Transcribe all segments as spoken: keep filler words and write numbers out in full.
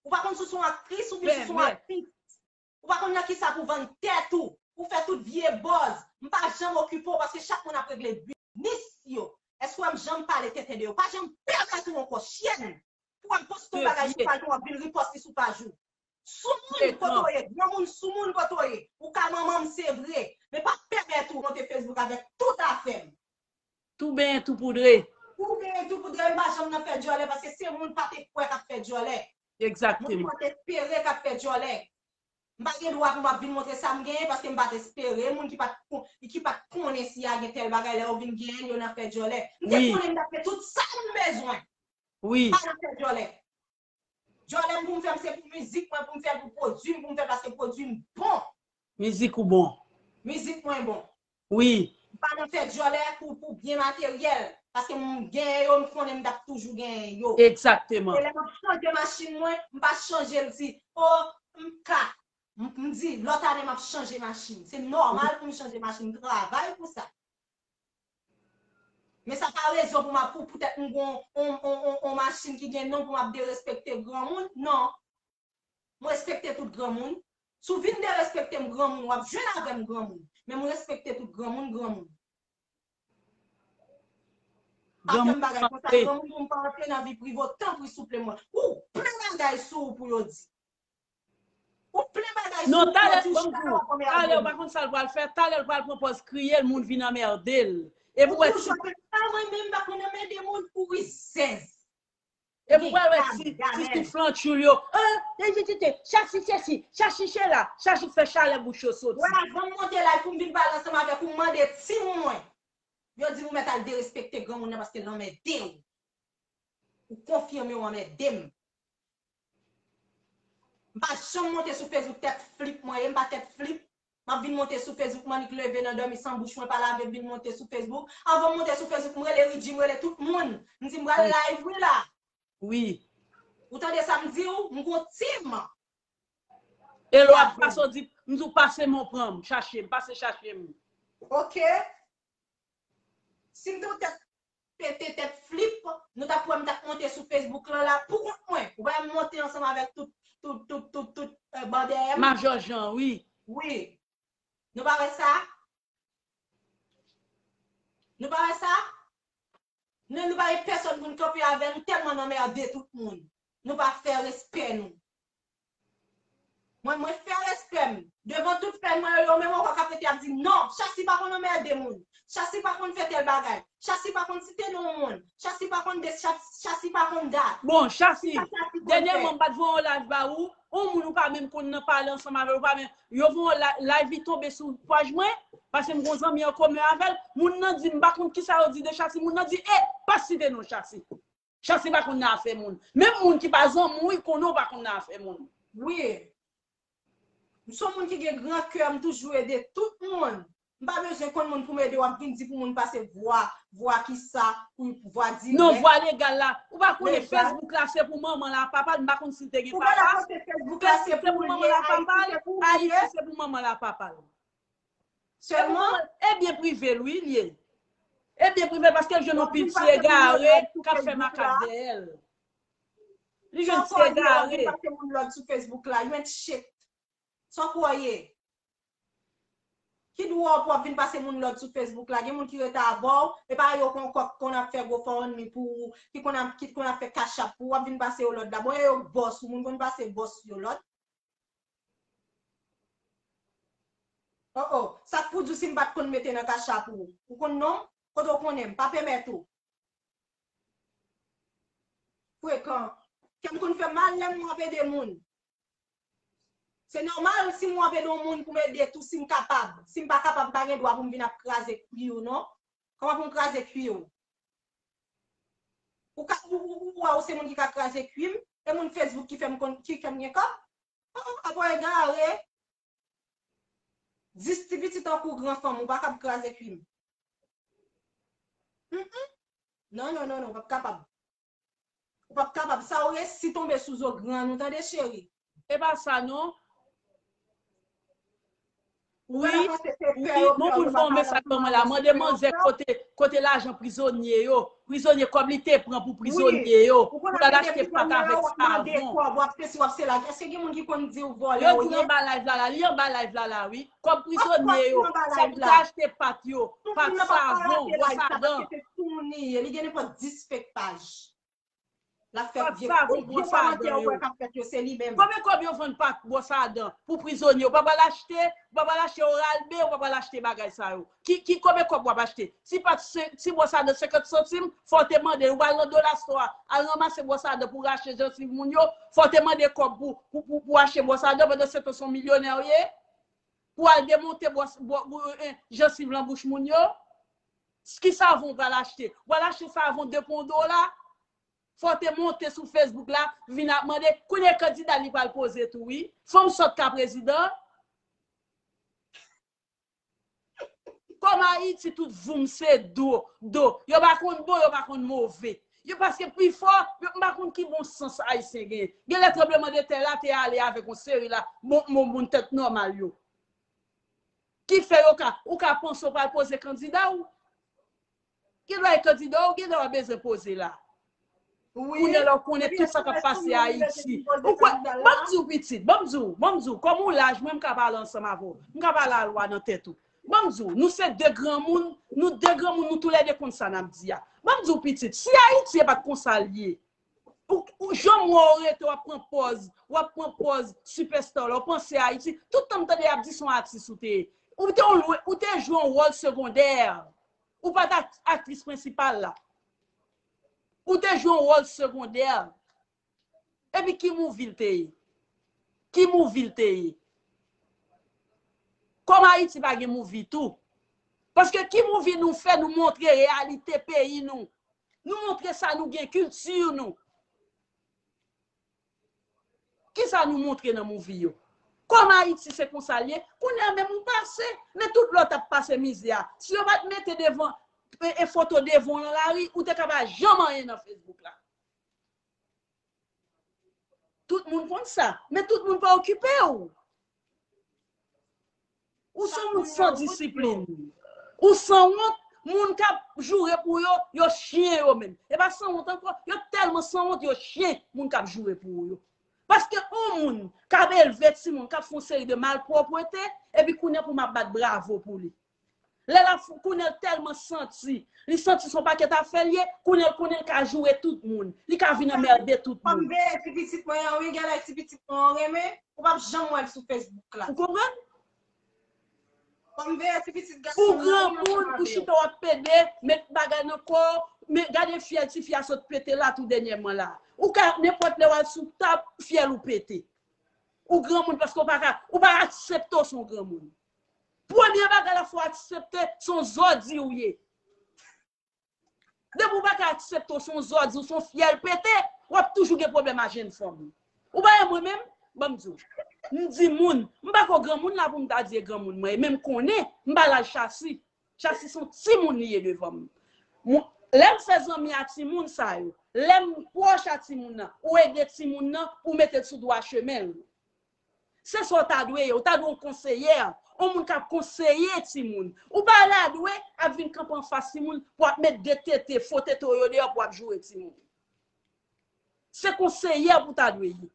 Ou pa konn si w se yon aktris oubyen si w se yon atis. Ou pa konn nan kisa pou vann tèt ou. Ou fè tout vye buzz. M pa janm okipe w paske chak moun ap regle biznis yo. Èske w wè m janm pale tenten de yo? Pa janm pèmèt ou ankò, chyèn. Pou w ap poste yon bagay sou paj ou, w ap vin riposte sou paj ou. Soumoun kote w ye, granmoun soumoun kote w ye. Ou ka manman m, se vre. Men pa pèmèt ou monte Facebook avèk tout afè m. Tou benyen, tou poudre. Tou benyen, tou poudre, m pa janm nan fè djòlè paske se moun pa te kwè k ap fè djòlè. Moun ki pa t espere k ap fè djòlè. M pa gen dwa pou m ap vin montre sa m genyen paske m pa t espere. Moun ki pa t, ki pa t konnen si y a gen tèl bagay, lè yo vin genyen l, yo nan fè djòlè. M te konnen m t ap fè tout sa m bezwen. Pa nan fè djòlè. Djòlè m pou m fè m se pou mizik mwen, pou m fè l pou pwodui m, pou m fè l paske pwodui m bon. Mizik ou bon. Mizik mwen bon. Wi. M pa nan fè djòlè pou, pou byen materyèl. Paske m genyen yo, m konnen m t ap toujou genyen yo. Egzakteman. E lè m ap chanje machin mwen, m pa chanje l di, o, m ka. M, m di, lòt ane m ap chanje machin. Se nòmal pou m chanje machin. M travay pou sa. Men sa pa rezon pou m ap, pou, poutèt m gon on, on, on, on machin ki gen non pou m ap derespekte granmoun. Non. M respekte tout granmoun. Si w vin derespekte m granmoun, w ap jwenn avè m granmoun. Men m respekte tout granmoun granmoun. Pa fè m bagay konsa, granmoun, pou m pa antre nan vi prive w, tanpri, souple mwen. Ou plen bagay sou ou pou yo di. Ou plen bagay sou ou pou yo di, chak lè w ap anmède m. Non, talè, bon, talè, ou pa konn sa l pral fè, talè l pral pran pòz kriye, l moun vin anmède l. Epi w wè si. Ou toujou ap fè sa, mwen menm m pa konn anmède moun, ou rizèz. Epi w pral wè ti, ti, ti flantchoul yo. Ah, e, ti, ti, ti, Chachi sesi, Chachi sela, Chachi fè chalè bouch yo soti. Wè, avan m monte live pou m vin pale ansanm avèk ou, m mande tim mwen. Yo di m ou mèt al derespekte granmoun nan paske l anmède w. Ou konfime w anmède m. M pa janm monte sou Facebook tèt flip mwen ye, m pa tèt flip. M ap vin monte sou Facebook, m annik leve nan dòmi san bouch mwen pa lave, m vin monte sou Facebook. Anvan m monte sou Facebook, m rele Ridji, m rele tout moun. M di m pral live wi la. Wi. Ou tande sa m di w? M gon tim. E lè w ap pase, w di, m di w pase men w pran m, chache m, pase chache m. Ok. Si m te yon tèt pete, tèt flip, nou t ap wè m t ap monte sou Facebook lan la pou kont mwen. Ou pa wè m monte ansanm avèk tout, tout, tout, tout, tout, eh, ban dèyè m. Majò Jan, wi. Wi. Nou pa wè sa? Nou pa wè sa? Nou, nou pa gen pèsonn pou n kanpe avè nou, tèlman n anmède tout moun. Nou pa fè respè nou. Mwen, mwen fè respè m. Devan tout fèn mwen yo, yo menm ankò k ap rete ap di, "Non, Chachi pa konn anmède moun. Chachi pa konn fè tèl bagay. Chachi pa konn site non moun. Chachi pa konn de, Cha-, Chachi pa konn dat." Bon, Chachi, dènyèman, m pa t voye yon live ba ou. Yon moun ou pa menm konn nan pale ansanm avè l, ou pa menm, yo voye yon la-, live li tonbe sou paj mwen, paske m gon zanmi an komen avè l. Moun nan di m pa konn kisa yo di de Chachi. Moun nan di, "E, pa site non Chachi." Chachi pa konn nan afè moun. Menm moun ki pa zanmi w, li konnen w pa konn nan afè moun. Wi. M se yon moun ki gen gran kè, m toujou ede tout moun. M pa bezwen konn moun pou m ede, w ap vin di pou moun pase vwa, vwa kisa, pou vwa dirèk. Non, vwa legal la. Ou pa konnen Facebook la se pou manman l ak papa l, m pa konn si l te gen papa. Ou pa la poste Facebook la se pou manman l ak papa l, Ayiti se pou manman l ak papa l. Sèlman? E byen prive l, wi, l ye. E byen prive l paske l jwenn yon pil ti egare k ap fè makak dèyè l. Li jwenn ti egare. Pase moun lòd sou Facebook la, yon shit. Sa w kwè w ye? Ki dwa w pou w ap vin pase moun lòd sou Facebook la? Gen moun ki rete avè w, e pa yo kon kòk konn ap fè GoFundMe pou ou, ki konn ap, ki konn ap fè Cash App pou ou, w ap vin pase yo lòd la. Bon, e yo k bòs ou, moun konn pase bòs yo lòd. Oh, oh, sa k pou di w si m pa t konn mete nan Cash App ou? Ou konn non m? Kote w konnen m? Pa pèmèt ou. Frekan. Kè m konn fè mal lè m w ap ede moun. Se nòmal si m w ap ede yon moun pou m ede tou si m kapab. Si m pa kapab, m pa gen dwa pou m vin ap kraze kwi w non. Kòman pou m kraze kwi w? Ou ka, ou, ou, ou wè ou se moun ki ka kraze kwi m, e moun Facebook ki fè m konn, ki fè m gen kòb? Oh, oh, apa w egare? Dis ti piti tankou gran fanm, ou pa kab kraze kwi m. Mm, mm. Non, non, non, non, ou p ap kapab. Ou p ap kapab. Sa ou resi tonbe sou zo grann ou, tande, cheri. E pa sa, non. Wi, wi, bon, moun fè yon mesaj ban mwen la. Mande manzè kote, kote lajan prizonye yo. Prizonye, kòb li te pran pou prizonye yo. Pou l al achte pat avèk savon. Yo di l anba live la la. Li anba live la la, wi. Kòb prizonye yo. Sa pou te achte pat yo. Pat, savon, bwòs a dan. Li gen nenpòt dis fek paj. L ap fè vye kòmantè ou wè k ap fèt yo, se li menm. Konbyen kòb yo vann pat, bwòs a dan pou prizonye? Ou pa pral achte, ou pa pral achte Oral-B, ou pa pral achte bagay sa yo. Ki, ki konbyen kòb w ap achte? Ti pat, ti bwòs a dan senkant santim, fò w te mande l. Ou al nan Dollar Store, al ranmase bwòs a dan pou rache jansiv moun yo, fò w te mande kòb pou, pou, pou, pou achte bwòs a dan, pandan se tan se yon milyonè w ye. Pou al demonte bwòs, bwò, bwò, eh, jansiv lan bouch moun yo. Ki savon w pral achte? Ou pral achte savon de pou yon dola? Fò w te monte sou Facebook la, vin ap mande. Kounye a kandida li pral poze tou, wi. Fanm sòt ka prezidan. Kòm Ayiti, tout voum se do, do. Yo pa konn bon, yo pa konn move. Yo paske pifò, yo m pa konn ki bon sans Ayisyen genyen. Genlè tranblemanntè la te ale avèk yon seri la, bon, bon, moun tèt nòmal yo. Ki fè yo ka, ou ka panse w pral poze kandida w. Gen dwa e kandida w, gen dwa w bezwen poze la. Kounye a la w konnen tout sa k ap pase Ayiti. Ou kwè, ban m di w pitit, ban m di w, ban m di w, kòm ou laj mwen, m ka pale ansanm avè w. M ka pale a lwa nan tèt ou. Ban m di w, nou se de granmoun, nou de granmoun, nou toulède konn sa n ap di a. Ban m di w pitit, si Ayiti e pa t konsa l ye, ou, ou, jan m wè w rete, w ap pran pòz, w ap pran pòz sipèsta la, w panse Ayiti, tout tan m tande y ap di se yon atis ou te ye. Ou te yon lwe, ou te jwe yon wòl segondè. Ou pa t ak-, aktris prensipal la. Ou te jwe yon wòl segondè. Epi ki movie l te ye? Ki movie l te ye? Kòm Ayiti pa gen movie tou. Paske ki movie nou fè, nou montre reyalite peyi nou. Nou montre sa nou gen, kilti nou. Kisa nou montre nan movie yo? Kòm Ayiti se konsa l ye, kounye a menm ou pase, men tout lòt ap pase mizè a. Si yo pa t mete devan, e, e foto devan w nan lari, ou te ka pa janm anyen nan Facebook la. Tout moun konn sa, men tout moun pa okipe w. Ou se yon moun san disiplin. Ou sanwont, moun k ap joure pou yo, yo chen yo menm. E pa sanwont ankò, yo tèlman sanwont, yo chen moun k ap joure pou yo. Paske yon moun k ap elve timoun, k ap fè yon seri de malpwòpte, epi kounye a pou m ap bat bravo pou li. Lè l ap f-, kounye a l tèlman santi, li santi se yon pakèt afè l ye, kounye a l konnen l ka joure tout moun. Li ka vin anmède tout moun. Fò m veye ti pitit mwen an, wi, genlè ti pitit mwen an renmen, ou p ap janm wè l sou Facebook la. Ou konprann? Fò m veye ti pitit gason mwen an, ou granmoun, ou chita w ap pede, met bagay nan kò w, men gade fyèl tifi a sot pete la tou dènyèman la. Ou ka, nenpòt lè w al sou tab, fyèl ou pete. Ou granmoun paske w pa ka, ou pa aksepte w se yon granmoun. Premye bagay la fò w aksepte se yon zòdi ou ye. Depi w pa ka aksepte w se yon zòdi, ou se yon fyèl pete, w ap toujou gen pwoblèm a jèn fanm. Ou pa wè mwen menm? Ban m di w. M di moun, m pa ko granmoun la pou m ta di e granmoun mwen ye, men m konnen, m pa laj Chasi. Chasi se yon timoun li ye devan m. Mwen, lè m fè zanmi a timoun sa yo, lè m pwòch a timoun nan, ou ede timoun nan, ou mete l sou dwa chemen l. Se sa w ta dwe ye. Ou ta dwe yon konseyè, yon moun k ap konseye timoun. Ou pa la dwe ap vin kanpe anfas timoun pou ap met de tete, fo tete w yo deyò pou ap joure timoun. Se konseyè pou ta dwe ye.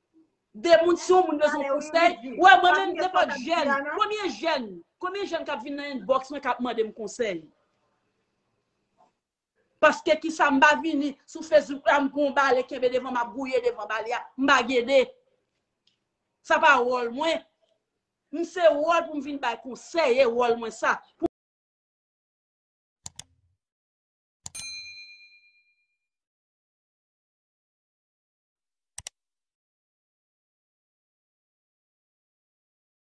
De moun, si yon moun bezwen konsèy, wè, mwen menm, nenpòt jèn, konbyen jèn, konbyen jèn k ap vin nan inbox mwen k ap mande m konsèy? Paske kisa m pa vini sou Facebook la, m pran yon bale, kenbe devan, m ap gouye devan bale a, m pa gede. Sa pa wòl mwen. M se wòl pou m vin bay konsèy, e wòl mwen sa.